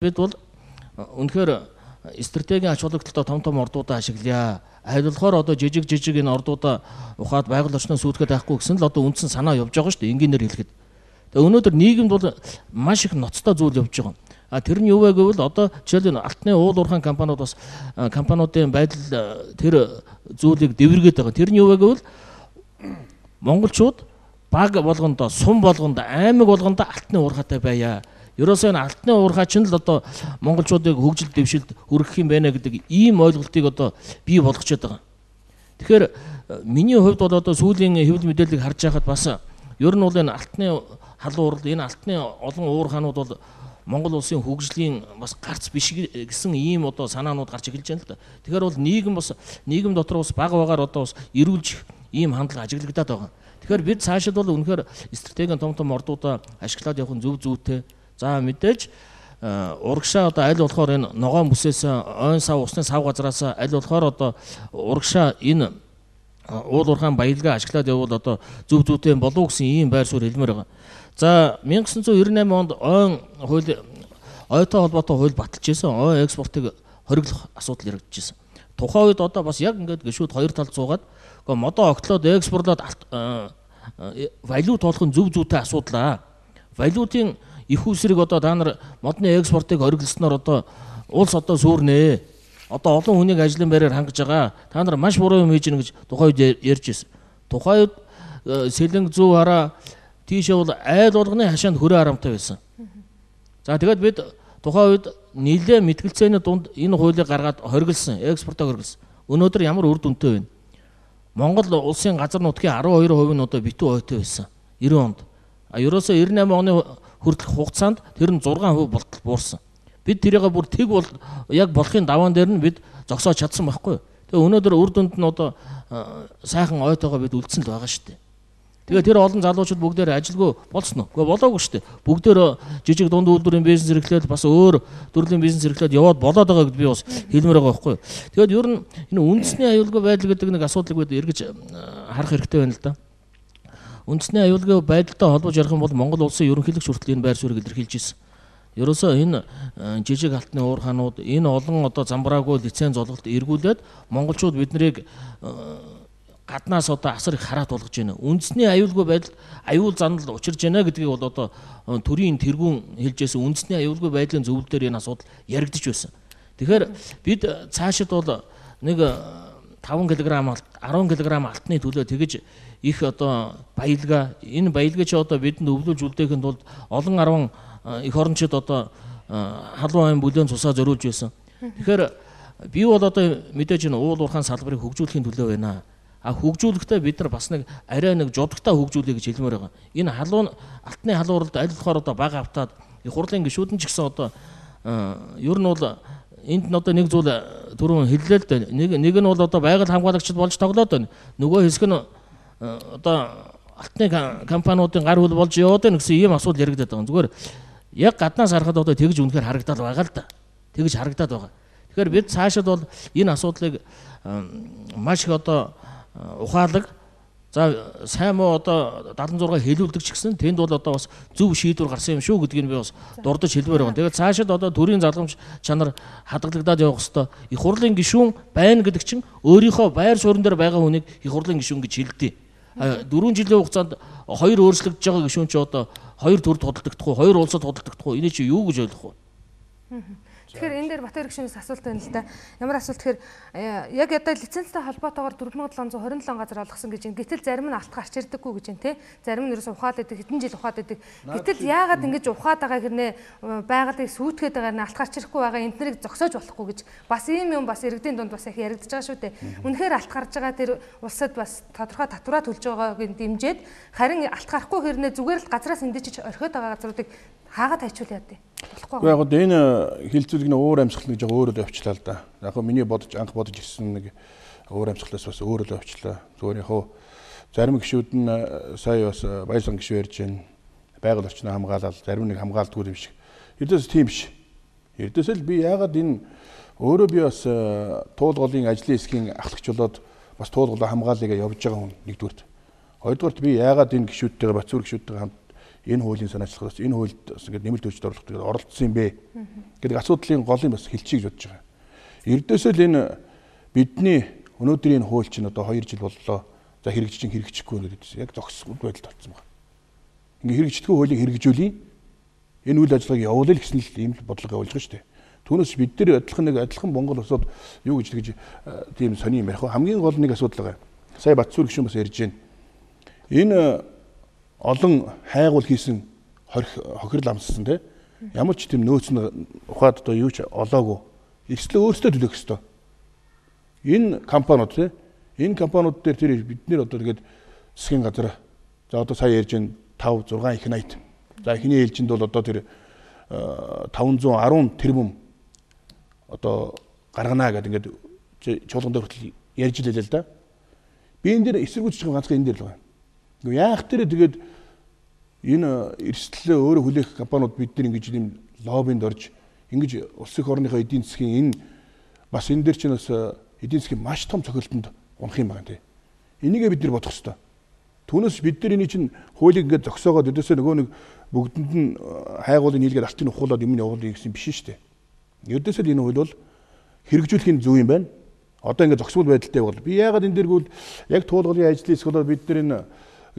Бид бол үнэхээр стратегийн ач холбогдолтой том том ордуудаа ашиглая. Аль болохоор одоо жижиг жижиг энэ ордуудаа ухаад байгаль орчноо сүйтгэхэд байхгүй гэсэн л одоо үндсэн санаа явж байгаа шүү дээ. Энгийнээр хэлэхэд. Тэгээ өнөөдөр нийгэмд бол маш их ноцтой зүйл явж байгаа. А тэр нь юу вэ гэвэл одоо жишээлбэл алтны уул уурхайн компаниуд бас компаниудын байдал тэр зүйлийг дэвэргээд байгаа. Тэр нь юу вэ гэвэл монголчууд баг болгондоо, сум болгондоо, аймаг болгондоо алтны уурхайтай байя. Ерөөсөө энэ алтны уурхай чинь л одоо монголчуудыг хөгжил дэвшилд хүргэх юм байна гэдэг ийм ойлголтыг одоо бий болгочоод байгаа. Тэгэхээр миний хувьд бол одоо сүүлийн хэвлэл мэдээллийг харж байхад бас ер нь бол энэ алтны халуун урал, энэ алтны олон уурхаанууд бол Монгол улсын хөгжлийн бас гарц биш гэсэн ийм одоо санаанууд гарч эхэлж байна л да. Тэгэхээр бол нийгэм бас нийгэм дотор бас бага багаар одоо бас эрүүлж ийм хандлага ажиглагдаад байгаа. Тэгэхээр бид цаашид бол үнэхээр стратегийн том том ордуудаа ашиглаад явах нь зөв зүйтэй. За мэдээж урагшаа одоо аль болохоор энэ ногоон бүсээс ойн сав усны сав газраас аль болохоор одоо урагшаа энэ уул уурхайн баялгаа ашиглаад явбал одоо зөв зүйтэй болов гэсэн ийм байр суурь хэлмээр байгаа. За 1998 онд ойн хууль ойтой холбоотой хууль баталж исэн. Ойн экспортыг хориглох асуудал яригдчихсэн. Тухайн үед одоо бас яг ингээд гişүүд хоёр талд суугаад үгүй модоо огтлоод экспортлоод валют болох нь зөв зүйтэй асуудал аа. Валютын их усрыг одоо та нар модны экспортыг хориглосноор одоо улс одоо сүрнэ. Одоо олон хүнийг ажлын байраар хангаж байгаа. Та нар маш буруу юм хийж гэнэ гэж тухайн үед ярьж ирсэн. Тухайн үед Сэлэнг зүү хараа тийшээ бол айл болгоны хашаанд хөрөө харамтай байсан. За тэгээд бид тухайн үед нэлээ мэтгэлцээний дунд энэ хуулийг гаргаад хориглосон, экспортоо хориглосон. Өнөөдөр ямар үр дүнтэй вэ? Монгол улсын газар нутгийн 12% нь одоо битүү ойтой байсан 90 онд. А ерөөсөө 98 оны хүртэлх хугацаанд тэр нь 6% болтол буурсан. Бид тэрийг бүр тэг бол яг болохын даваан дээр нь бид зогсоож чадсан байхгүй. Тэгээ өнөөдөр үр дүнд нь одоо сайхан ойтойгоо бид үлдсэн л байгаа шүү дээ. Тэгээ тэр олон залуучууд бүгдээр ажилгүй болсон уу? Үгүй болоогүй шүү дээ. Бүгдээр жижиг дунд үйлдвэрийн бизнес эрхлээд бас өөр төрлийн бизнес эрхлээд яваад болоод байгаа гэдээ би бас хэлмээр байгаа байхгүй. Тэгээд ер нь энэ үндэсний аюулгүй байдал гэдэг нэг асуудлыг бид эргэж харах хэрэгтэй байна л да. Үндэсний аюулгүй байдалтай холбож ярих юм бол Монгол улсын ерөнхийлөгч хүртэл энэ байр суурийг илэрхийлж ирсэн. Ерөөсөө энэ жижиг алтны уурхаанууд энэ олон одоо замбраагүй лиценз олголт эргүүлээд монголчууд биднийг гаднаас одоо асар их хараат болгож байна. Үндэсний аюулгүй байдалд аюул занал учирж байна гэдгийг бол одоо төрийн тэргүүн хэлж байсан. Үндэсний аюулгүй байдлын зөвлөл дээр энэ асуудал яригдж байсан. Тэгэхээр бид цаашид бол нэг 5 кг алт, 10 кг алтны төлөө тэгэж их одоо баялгаа, энэ баялгаа чи одоо бидэнд өвлүүлж үлдээхэд тулд олон арван эх орончид одоо халуун айн бүлээн цусаа зориулж байсан. Тэгэхээр би бол одоо мэдээж энэ уул уурхайн салбарыг хөгжүүлэхийн төлөө байна. А хөгжүүлэхдээ бид нар бас нэг арай нэг жодогтой хөгжүүлэе гэж хэлмээр байгаа. Энэ халуун алтны халууралд аль болохоор одоо бага автаад их хурлын гишүүд нь ч гэсэн одоо ер нь бол энд нь одоо нэг зүйл түрүүн хэллээ л дээ. Нэг нь бол одоо байгаль хамгаалагчид болж тоглоод байна. Нөгөө хэсэг нь одоо алтны компаниудын гар хөл болж яваад байна гэсэн ийм асуудал яригдаад байгаа. Зүгээр яг гаднаас харахад одоо тэгж үнэхээр харагдаад байгаа л да. Тэгж харагдаад байгаа. Тэгэхээр бид цаашид бол энэ асуудлыг маш их одоо ухаалаг за сайн муу одоо 76 хэлүүлдэг ч гэсэн тэнд бол одоо бас зөв шийдвэр гарсан юм шүү гэдгийг би бас дурдж хэлмээр байна. Тэгээд цаашид одоо төрийн залгамж чанар хадгалагдаад явах хэвээр их хурлын гишүүн байна гэдэг чинь өөрийнхөө байр суурин дээр байгаа хүнийг их хурлын гишүүн гэж хэлдэг. 4 жилийн хугацаанд хоёр өөрчлөгдөж байгаа гишүүн чи одоо хоёр төрд худалдагдах уу, хоёр улсад худалдагдах уу? Энийг чи юу гэж ойлгох вэ? Тэгэхээр энэ дээр Батөр гишүүнээс асуулт байна л да. Ямар асуулт тэгэхээр яг одоо лицензтэй холбоотойгоор 4727 газар олгосон гэж юм. Гэтэл зарим нь алт гарч ирдэггүй гэж юм те. Зарим нь ерөөсө ухаад идэг, хэдэн жил ухаад идэг. Гэтэл яагаад ингэж ухаад байгаа хэрнээ байгалыг сүйтгэхэд байгаа нь алт гарч ирэхгүй байгаа эднэрийг зогсоож болохгүй гэж бас ийм юм бас иргэдийн дунд бас их яригдж байгаа шүү дээ. Үнэхээр алт гарч байгаа тэр улсад бас тодорхой татвараа төлж байгааг нь дэмжиж, харин алт гарахгүй хэрнээ зүгээр л газраас эндэж орхиод байгаа газруудыг хаагаад хайчвал яа дээ. Болохгүй. Яг гоо энэ хилцүүлэг нь өөр амьсгал нэг жоо өөр л явчлаа л да. Яг гоо миний бодож анх бодож ирсэн нэг өөр амьсгалаас бас өөр л явчлаа. Зүгээр яг гоо зарим гишүүд нь сая бас баялан гишүү ярьж байна. Байгаль орчноо хамгаалал, зарим нэг хамгаалдгүй юм шиг. Ердөөс тийм биш. Ердөөс л би яагаад энэ өөрөө би бас туул голын ажлын хэсгийн ахлагч болоод бас туул голоо хамгаалъя гэж явж байгаа хүн нэгдүгürt. Хоёрдугаарт би яагаад энэ гишүүдтэйгээ Батцүр гишүүдтэйгээ хамт Энэ хуулийн санаачлах бас энэ хуульд бас ингээд нэмэлт өөрчлөлт оруулах гэдэг оролцсон юм бэ гэдэг асуудлын голын бас хэлчихье гэж бодож байгаа. Ердөөсөө л энэ бидний өнөөдрийн энэ хууль чинь одоо 2 жил боллоо. За хэрэгжиж чинь хэрэгжихгүй гэдэг яг зогсгүй байдалд орсон байна. Ингээ хэрэгждэггүй хуулийг хэрэгжүүлье. Энэ үйл ажиллагааг явуулъя гэсэн л ийм л бодлого явуулж байгаа шүү дээ. Түүнээс бид нар адилхан нэг адилхан Монгол улсууд юу гэж тэгж тийм сони юм ярих вэ? Хамгийн гол нэг асуудал байгаа. Сая Батсүр гишүүн бас ярьж байна. Энэ олон хайгуул хийсэн хохирол амссан те. Ямар ч тийм нөөц нь ухаад одоо юу ч олоогүй. Эрсдлээ өөрсдөө төлөх ёстой. Энэ компаниуд те. Энэ компаниуд дээр тэр бид нэр одоо тэгээд засгийн газар за одоо сая ярьж байна 5 6 их 80. За эхний ээлжинд бол одоо тэр 510 тэрбум одоо гаргана гэдэг ингээд чуулган дээр хүртэл ярьж илээ л да. Би энэ дээр эсэргүүцэж байгаа ганцхан энэ дээр л байна. Яах тэр тэгээд энэ эрсдлээ өөрөө хүлээх компаниуд бид нар ингэж юм лоббинд орж ингэж улс их орныхоо эдийн засгийн энэ бас энэ дээр чинь бас эдийн засгийн маш том цохилтонд унах юм байна тий. Энийгээ бид нар бодох ёстой. Түүнээс бид нар энийг чинь хуулийг ингээд зогсоогоод өдөөсөө нөгөө нэг бүгдэнд нь хайгуулын нийлгээд алтын ухуулаад юм явуулъя гэсэн биш шүү дээ. Ердөөсөө л энэ хууль бол хэрэгжүүлэхийн зөв юм байна. Одоо ингээд зогсмол байдалтай бол би яагаад энэ дэргүүл яг туулгалын ажлын хэсэг бол бид нар энэ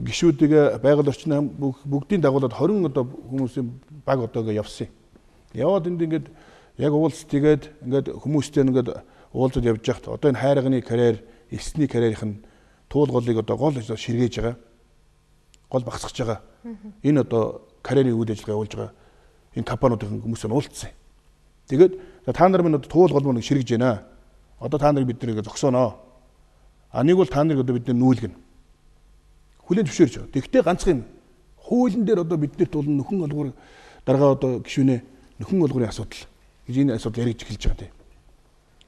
гишүүдийг байгаль орчин бүгдийн дагуулад 20 одоо хүмүүсийн баг одоо ингээд явсан юм. Яваад энд ингээд яг уулзт тэгээд ингээд хүмүүстэй ингээд уулзаад явж байхад одоо энэ хайрганы карьер, элсний карьерийнх нь туулгалыг одоо гол ширгээж байгаа. Гол багасгаж байгаа. Энэ одоо карьерийн үйл ажиллагаа явуулж байгаа энэ компаниудын хүмүүс нь уулзсан. Тэгээд та нар минь одоо туулгал мөн ширгэж байна. Одоо та нарыг бид нэр зогсооно. А нэг бол та нарыг одоо бид нар нүүлгэнэ. Хүлээн зөвшөөрч байгаа. Тэгвэл ганцхан юм. Хуулийн дээр одоо бид нарт бол нөхөн олгоор даргаа одоо гишүүнээ нөхөн олгорын асуудал гэж энэ асуудал яригдж эхэлж байгаа тийм.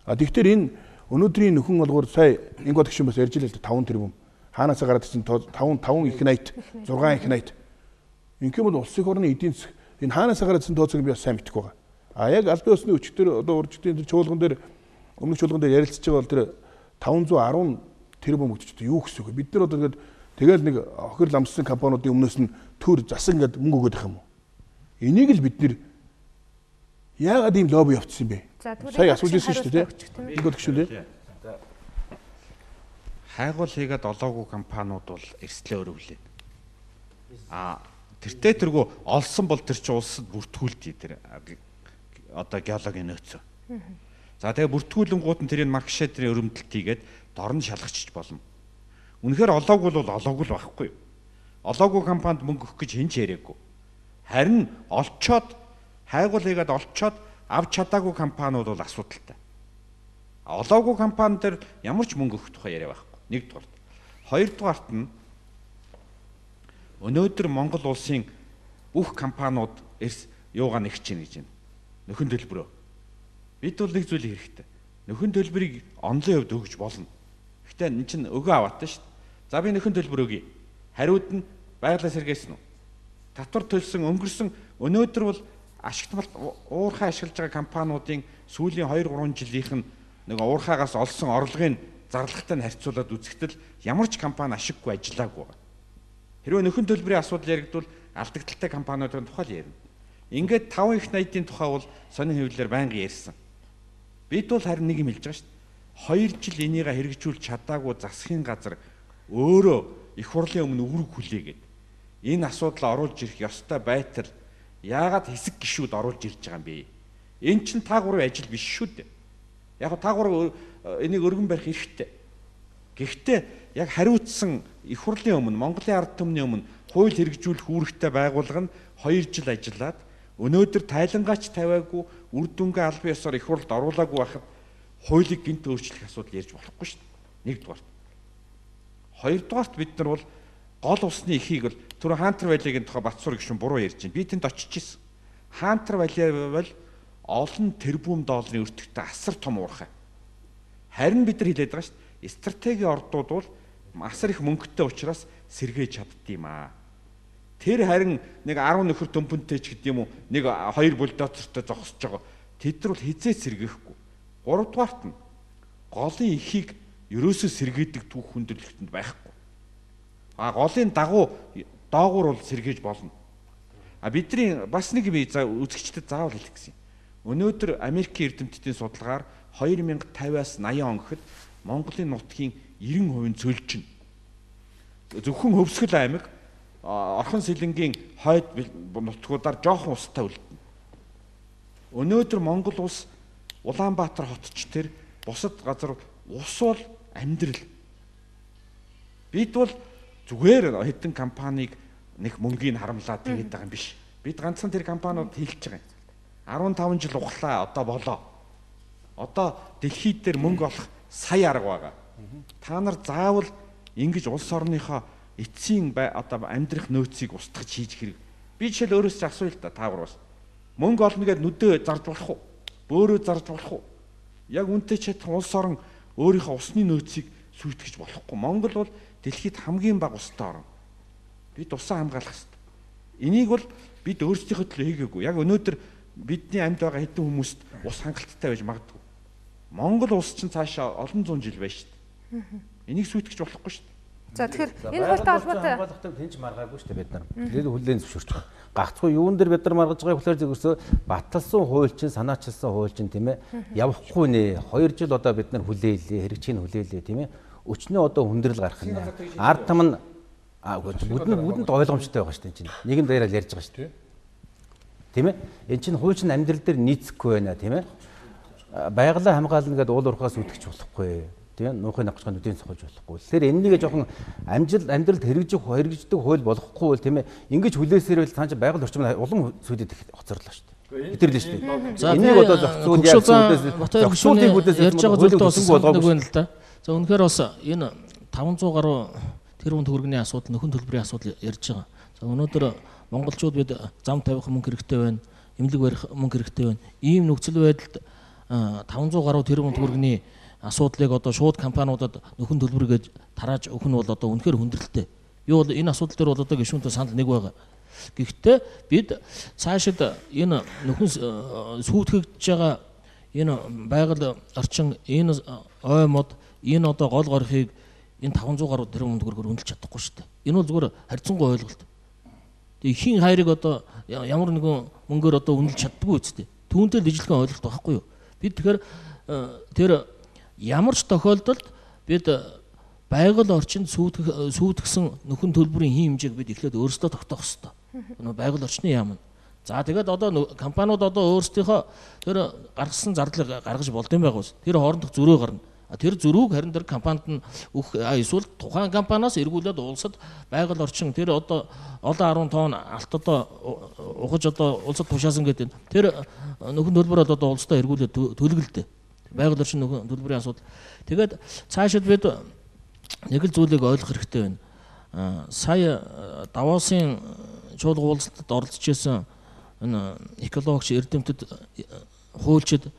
А тэгвэл энэ өнөөдрийн нөхөн олгоор сая Ингод гишүүн бас ярьж илээ л 5 тэрбум. Хаанаас гараад ирсэн 5 5 их 80 6 их 80. Ингээм бол улс их орны эдийн засаг энэ хаанаас гараад ирсэн тооцоог би бас сайн мэдэхгүй байгаа. А яг албан ёсны өчигдөр одоо уржигдын тэр чуулган дээр өмнөх чуулган дээр ярилцж байгаа бол тэр 510 тэрбум өгч юу гэсэн үг вэ? Бид нар одоо ингээд тэгэл нэг охирол амссан компаниудын өмнөөс нь төр засан ингээд мөнгө өгöd байх юм уу? Энийг л бид нэр яагаад ийм лобби явуулсан юм бэ? Сая асууж ирсэн шүү дээ, тийм. Ингод гишүүн. Хайгуул хийгээд олоогүй компаниуд бол эрсдлээ өрөвлөө. А тэртээ тэргүй олсон бол тэр чинь улсад бүртгүүлдэг тэр одоо геологийн нөөцөө. За тэгээ бүртгүүлэнгууд нь тэрийг маркшедрийн өрөмдөлт хийгээд дор нь шалгачиж болно. Үнэхээр олоогүй бол олоогүй л байхгүй. Олоогүй компанид мөнгө өгөх гэж хэн ч яриаггүй. Харин олцоод хайгуул хийгээд олцоод авч чадаагүй компаниуд бол асуудалтай. Олоогүй компани дээр ямар ч мөнгө өгөх тухай яриа байхгүй. Нэгдүгээрт. Хоёрдугаарт нь өнөөдөр Монгол улсын бүх компаниуд эрс юугаа нэгч чинь гэж байна. Нөхөн төлбөрөө. Бид бол нэг зүйл хэрэгтэй. Нөхөн төлбөрийг онлын хувьд өгч болно. Гэхдээ эн чинь өгөө аваатай шүү дээ. За би нөхөн төлбөр өгье. Хариуд нь байглаа сэргээсэн үү? Татвар төлсөн өнгөрсөн өнөөдөр бол ашигтмал уурхай ашиглаж байгаа компаниудын сүүлийн 2 3 жилийнх нь нэг уурхаагаас олсон орлогын зарлагтай нь харьцуулаад үзэхдээ ямар ч компани ашиггүй ажиллаагүй байгаа. Хэрвээ нөхөн төлбөрийн асуудал яригдвал алдагдaltaй компаниудын тухай л ярина. Ингээд 5 их 80-ийн тухай бол сонин хэвлэлээр байнга ярьсан. Бид бол харин нэг юм хэлж байгаа шүү дээ. 2 жил энийгээ хэрэгжүүлж чадаагүй засгийн газар өөрөө их хурлын өмнө үүрэг хүлээгээд энэ асуудал оруулж ирэх ёстой байтал яагаад хэсэг гишүүд оруулж ирж байгаа юм бэ? Энэ чинь та гурвын ажил биш шүү дээ. Яг та гурав энийг өргөн барих эрхтэй. Гэхдээ яг хариуцсан их хурлын өмнө Монголын ард түмний өмнө хууль хэрэгжүүлэх үүрэгтэй байгууллага нь 2 жил ажиллаад өнөөдөр тайлангаач тавиагүй үр дүнгээ албан ёсоор их хурлд оруулаагүй байхад хуулийг гинт өөрчлөх асуудал ярьж болохгүй шүү дээ. Нэгдүгээрт. Хоёрдугаарт бид нар бол гол усны эхийг бол түрүү Хантер Валигийн тухай Батсуур гишүүн буруу ярьж байна. Би тэнд очиж ирсэн. Хантер Вали бол олон тэрбум долларын өртөгтэй асар том уурхай. Харин бид нар хэлээд байгаа шүү дээ. Стратегийн ордууд бол асар их мөнгөтэй учраас сэргээж чаддсан юм аа. Тэр харин нэг 10 нөхөр төмпөнтэй ч гэдэг юм уу нэг хоёр бульдозертой зогсож байгаа. Тэд нар бол хизээ сэргээхгүй. Гуравдугаарт нь голын эхийг ерөөсөө сэргээдэг түүх хүндрэлтэнд байхгүй. А голын дагуу доогуур бол сэргээж болно. А бидний бас нэг би үзэгчдэд заавал хэлэх гэсэн юм. Өнөөдөр Америкийн эрдэмтдийн судалгаар 2050-аас 80 он гэхэд Монголын нутгийн 90% нь цөлжинэ. Зөвхөн Хөвсгөл аймаг Орхон Сэлэнгийн хойд нутгуудаар жоохон устай үлдэнэ. Өнөөдөр Монгол улс Улаанбаатар хот ч тэр бусад газар ус бол амьдрал. Бид бол зүгээр хэдэн компанийг нэг мөнгийг харамлаад тэгээд байгаа юм биш. Бид ганцхан тэр компаниуд хэлж байгаа юм. 15 жил ухлаа, одоо болоо. Одоо дэлхийд дээр мөнгө олох сая арга байгаа. Та нар заавал ингэж улс орныхоо эцсийн одоо амьдрах нөөцийг устгах хийж хэрэг. Би жишээл өөрөөс ч асууя л да та гураас. Мөнгө олно гэд нүдээ зарж болох уу? Бөөрөө зарж болох уу? Яг үнтэй чадах улс орон өөрийнхөө усны нөөцийг сүйтгэж болохгүй. Монгол бол дэлхийд хамгийн бага устай орон. Бид усаа хамгаалах хэрэгтэй. Энийг бол бид өөрсдийнхөө төлөө хийгээгүй. Яг өнөөдөр бидний амьд байгаа хэдэн хүмүүст ус хангалттай байж магадгүй. Монгол улс чинь цаашаа олон зуун жил байна шүү дээ. Энийг сүйтгэж болохгүй шүү дээ. За тэгэхээр энэ хуультай холбоотой хамгаалахтай тэнч маргаагүй шүү дээ бид нар. Тэгээд хүлээн зөвшөөрч байгаа. Гагцгүй юун дээр бид нар маргаж байгааг болохоор зөвхөн баталсан хууль чинь санаачилсан хууль чинь тийм ээ явахгүй нэ. 2 жил одоо бид нар хүлээлээ, хэрэгчийг хүлээлээ тийм ээ. Өчнөө одоо хүндрэл гарах нь. Ард там нь бүдэнд ойлгомжтой байгаа шүү дээ чинь. Нэгэн дээрээ л ярьж байгаа шүү дээ. Тийм ээ. Энд чинь хууль чинь амьдрал дээр нийцэхгүй байна тийм ээ. Байгалаа хамгаална гэдээ уул уурхаас үтгэж болохгүй. Тийм нуухын давхцгаа нүдийн цохож болохгүй. Тэгэхээр энэнийг жоохон амьдралд хэрэгжих хэрэгждэг хууль болохгүй бол тийм ээ ингэж хүлээсээр бол цаана чи байгаль орчин улам сүдэд хоцорлоо шүү дээ. Хэтэрлээ шүү дээ. Энийг одоо зохицуул яг зохицуултыг үдээс ярьж байгаа зүйлтэй бас болоогүй юм л да. За үнэхээр бас энэ 500 гаруй тэрбум төгрөгийн асуудал, нөхөн төлбөрийн асуудал ярьж байгаа. За өнөөдөр монголчууд бид зам тавих мөнгө хэрэгтэй байна, эмнэлэг барих мөнгө хэрэгтэй байна. Ийм нөхцөл байдалд 500 гаруй тэрбум төгрөгийн асуудлыг одоо шууд компаниудад нөхөн төлбөр гэж тарааж өгөх нь бол одоо үнэхээр хүндрэлтэй. Би бол энэ асуудал дээр бол одоо гишүүнтэй санал нэг байгаа. Гэхдээ бид цаашид энэ нөхөн сүйтгэгдэж байгаа энэ байгаль орчин, энэ ой мод, энэ одоо гол горхийг энэ 500 гаруй тэрбум төгрөгөөр үнэлж чадахгүй шүү дээ. Энэ бол зүгээр харьцангуй ойлголт. Тэгээ хийн хайрыг одоо ямар нэгэн мөнгөөр одоо үнэлж чаддаггүй үсттэй. Түүнтэй л ижилхэн ойлголт байхгүй юу? Бид тэгэхээр тэр ямар ч тохиолдолд бид байгаль орчинд сүйтгэсэн нөхөн төлбөрийн хин хэмжээг бид эхлээд өөрсдөө тогтоох ёстой. Байгаль орчны яам нь. За тэгээд одоо компаниуд одоо өөрсдийнхөө тэр гаргасан зардлыг гаргаж болд юм байгаа ус. Тэр хоорондох зөрүү гарна. Тэр зөрүүг харин тэр компанид нь өгөх эсвэл тухайн компаниас эргүүлээд улсад байгаль орчин тэр одоо олон 10 тонн алт одоо ухаж одоо улсад тушаасан гэдэг тэр нөхөн төлбөр одоо улсдаа эргүүлээд төлгөлдөө. Байгаль орчин нөхөн төлбөрийн асуудал. Тэгээд цаашид бид нэг л зүйлийг ойлгох хэрэгтэй байна. Сая Давосын чуулга уулзалтад оролцож исэн энэ экологч эрдэмтэд хуульчид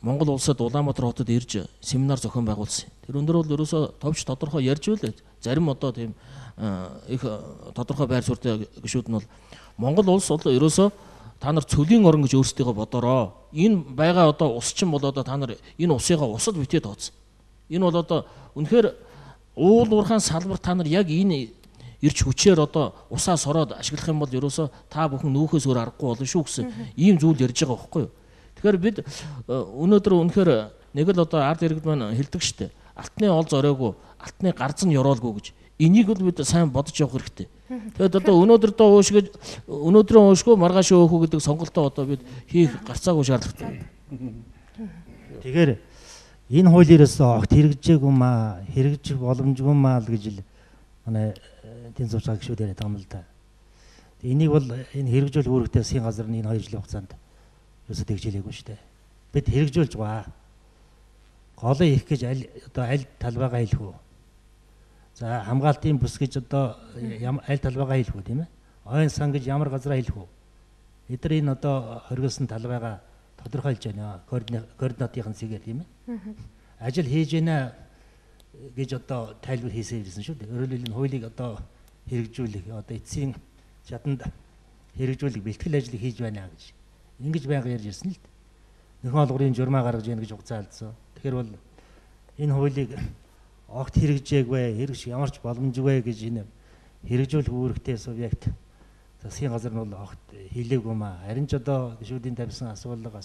Монгол улсад Улаанбаатар хотод ирж семинар зохион байгуулсан. Тэр өндөр бол ерөөсөө товч тодорхой ярьж байлаа. Зарим одоо тийм их тодорхой байр суурьтай гишүүд нь бол Монгол улс бол ерөөсөө та нар цөлийн орон гэж өөрсдийгөө бодороо. Энэ байгаа одоо ус чинь бол одоо та нар энэ усыгаа усад битээ тооц. Энэ бол одоо үнэхээр уул уурхаан салбар та нар яг энэ ирч хүчээр одоо усаа сороод ашиглах юм бол ерөөсөө та бүхэн нүүхээс өөр аргагүй болно шүү гэсэн ийм зүйл ярьж байгаа байхгүй юу? Тэгэхээр бид өнөөдөр үнэхээр нэг л одоо ард иргэд маань хэлдэг штэ. Алтны ол зориогүй, алтны гарц нь ёроолгүй гэж. Энийг бол бид сайн бодож явах хэрэгтэй. Тэгээд одоо өнөөдөр доо уушгиж өнөөдрөө уушгүй маргааш өөхөө гэдэг сонголтоо одоо бид хийх гарцаагүй шаардлагатай. Тэгэхээр энэ хууль ерөөсөө огт хэрэгжээгүй маа, хэрэгжих боломжгүй маа л гэж л манай тэн зурж байгаа гишүүд яриад байгаа юм л да. Энийг бол энэ хэрэгжүүл үүрэгтэй засгийн газар нь энэ 2 жилийн хугацаанд ерөөсөө тэгжээлээгүй шүү дээ. Бид хэрэгжүүлж байгаа. Голын их гэж аль одоо аль талбайгаа хэлэх үү? За хамгаалтын бүс гэж одоо аль талбайгаа хэлэх үү тийм ээ? Ойн сан гэж ямар газараа хэлэх үү? Эдгээр энэ одоо хоригдсон талбайгаа тодорхойлж байна. Координатын цэгээр тийм ээ? Ажил хийж байна гэж одоо тайлбар хийсээр ирсэн шүү дээ. Өөрөөр хэлбэл энэ хуулийг одоо хэрэгжүүлэх одоо эцсийн чаданд хэрэгжүүлэх бэлтгэл ажлыг хийж байна гэж. Ингэж байнга ярьж ирсэн л дээ. Нөхөн олгорын журмаа гаргаж яах гэж хугацаа алдсан. Тэгэхээр бол энэ хуулийг огт хэрэгжээгүй, хэрэгжих ямар ч боломжгүй гэж энэ хэрэгжүүлэх үүрэгтэй субъект Засгийн газар нь бол огт хийлээгүй маа. Харин ч одоо гишүүдийн тавьсан асуулга